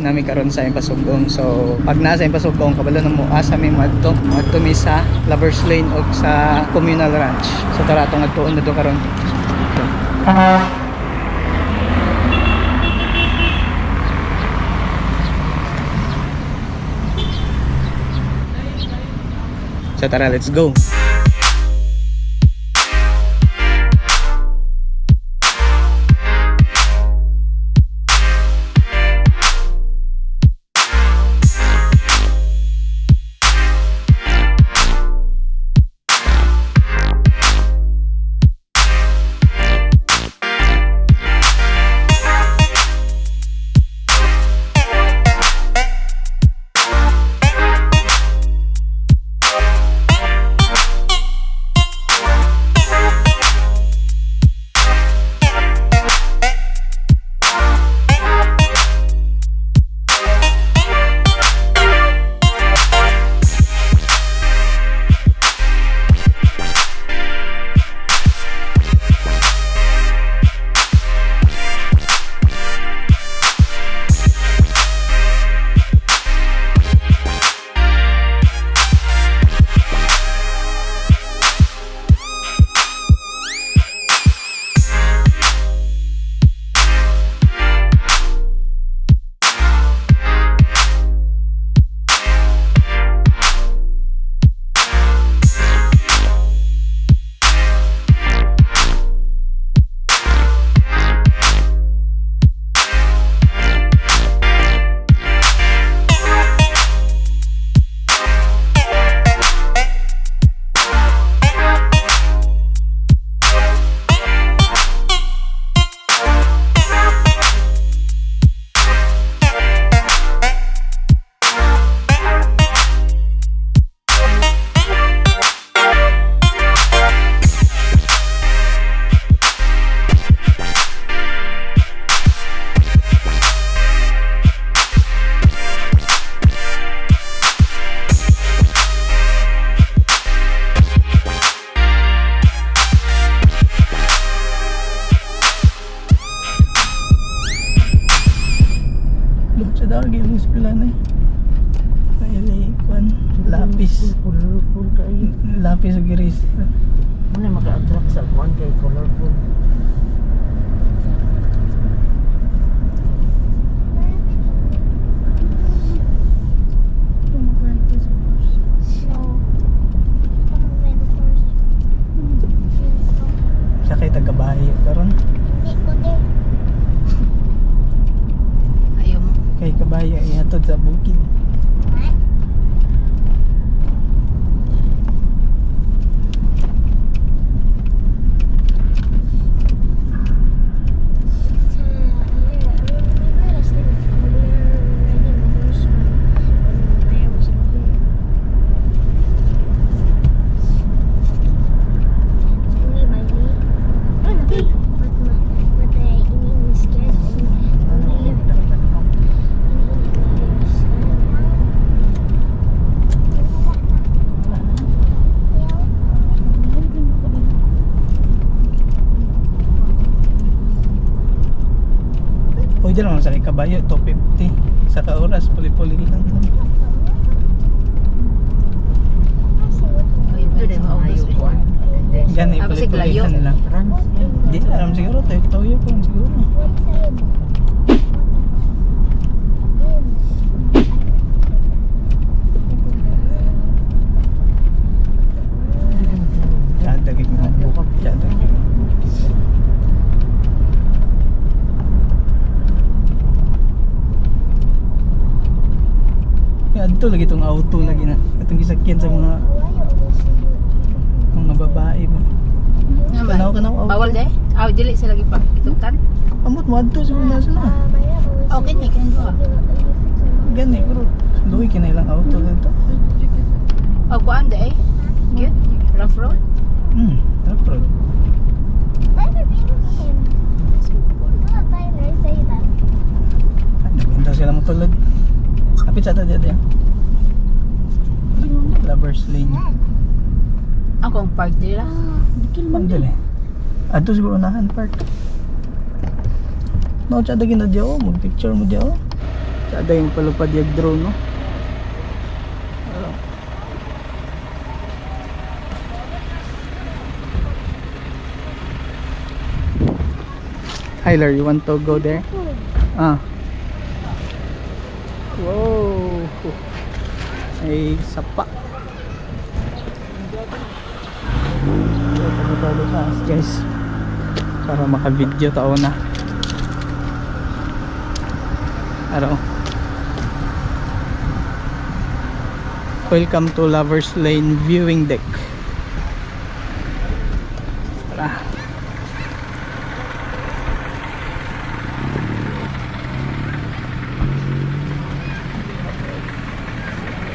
nami karon sa Impasugong. So pag nasa Impasugong, kabalo na mo asa mi moadto. Moadto mi sa Lovers Lane og sa Communal Ranch. So tara, atong adtuon na do karon. So tara, let's go. Sa dagi mo sila na eh. Ay, kwan, lapis. Colorful kayo. Lapis ug eraser. Muna maka-attract sa kuan kay colorful. Siya kay taga-bahay karon. Ayaw mo. Kay kabayo ihatod sa bukid. Pwede naman sa kay kabayo 250 sa ka oras, puli-puli lang. Ito din maayo kuan. Gani Ah, basig layo. puli-pulihan lang. Trans. Di alam siguro tayo toyo po siguro. Dadagig mo. Dadagig mo. Ya, adto lagi itong auto lagi na. Itong gisakyan sa mga babae ba. Nga ba? Kanaw kanaw auto. Bawal de? Aw, dili sila lagi pa. Itugtan. Amot mo adto siguro na sila. Okay, ni kan ko. Gani pero luwi kina ilang auto dito. Aw, kuan de eh. Good. Rough road. Rough road. Nagpunta sila matulog. Kapit sa tayo dito. Lovers Lane. Ako ang park nila. Pandel eh. Adto siguro unahan park. No, tsada gina diyo, mag-picture mo diyo. Ada yung palupad yung drone, no? Ano? Tyler, you want to go there? Ah. Whoa. Ay, sapa. Ito taas, guys. Para maka-video tao na. Araw. Welcome to Lovers Lane Viewing Deck. Tara.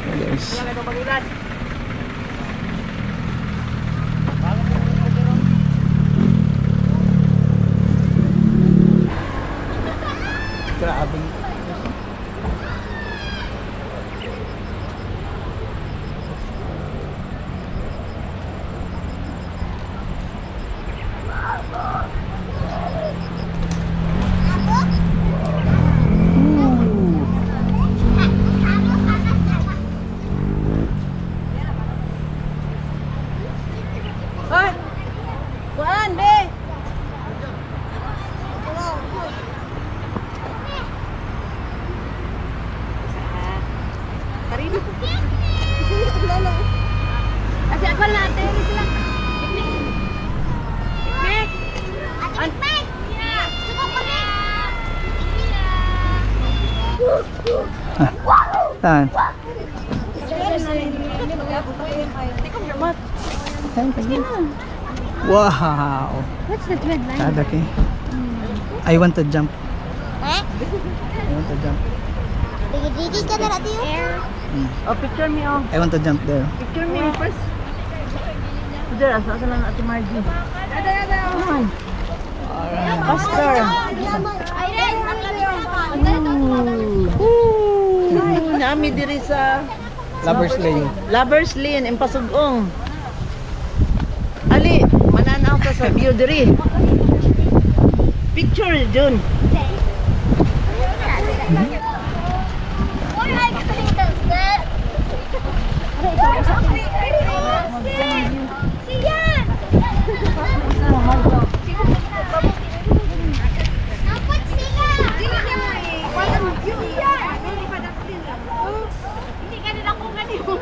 Ayan, guys. Grabing. Ooh. Hoy! Kuan, be! Kasi ako natin sila. Picnic. Picnic. Ate Saan? Wow! What's the red line? Kadaki. I want to jump. I want to jump. Digi ka na natin. Oh, picture me oh. I want to jump there. Picture me first. There, asa asa lang Ate Margie. Faster. Ooh, nami diri sa Lover's Lane. Lovers Lane in Pasugong. Ali, mananaw ka sa view diri. Picture Jun. Dapat sila! Hindi ka nila kung kanino.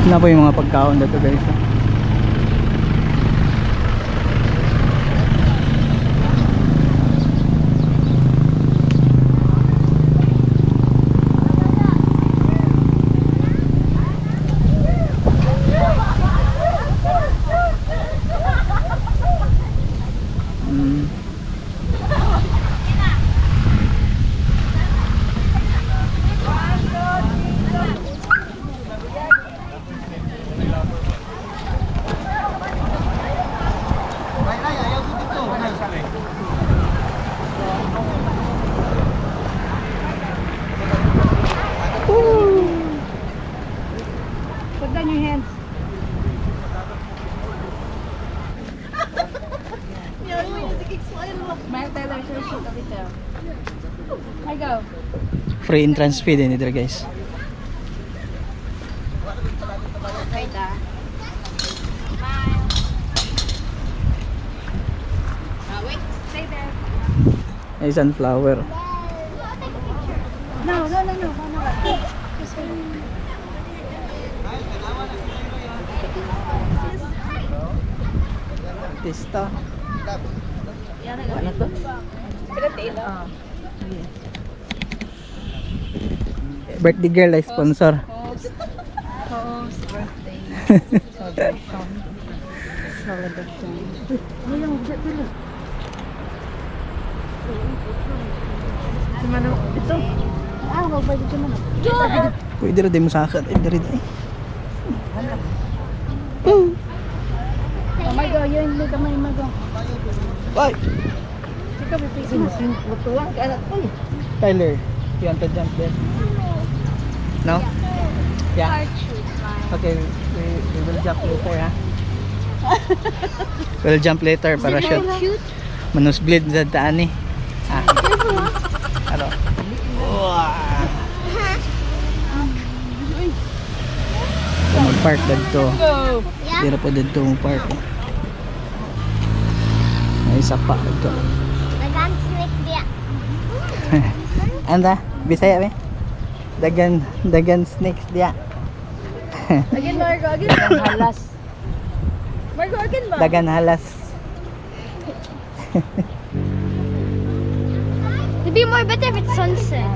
Na po yung mga pagkaon dito, guys. Put down your hands. Smile, Tyler. Show shoot a little. I go. Free entrance fee din dito, guys. Wait, ah. Ah, wait. Stay there. Ay, sunflower. No. No. Just wait. Artista. Wala to? Birthday girl ay sponsor. Host. Host birthday. Celebration. Celebration. Si Manong, ito. Ah, wag pwede dyan manok. Pwede rin din mo sa akin. Ay, diri ay. Oh my God, yun, look at my mago. Bye! Ikaw, pipisi mo. Butuan ka anak ko eh. Tyler, you want to jump there? No? Yeah. Okay, we will jump later, ha? We'll jump later, parachute. Cute. Manusblid sa taan eh. Ah. Ano? Wow. So, mag-park dito. Go. Yeah. Dira po dito mo park. Oh. May isa pa dito. Dagan snake diya. Anda, Bisaya be? Dagan, dagan snakes diya. Again, Margo, again. Halas. Margo, again ba? Dagan halas. It'd be more better if it's sunset.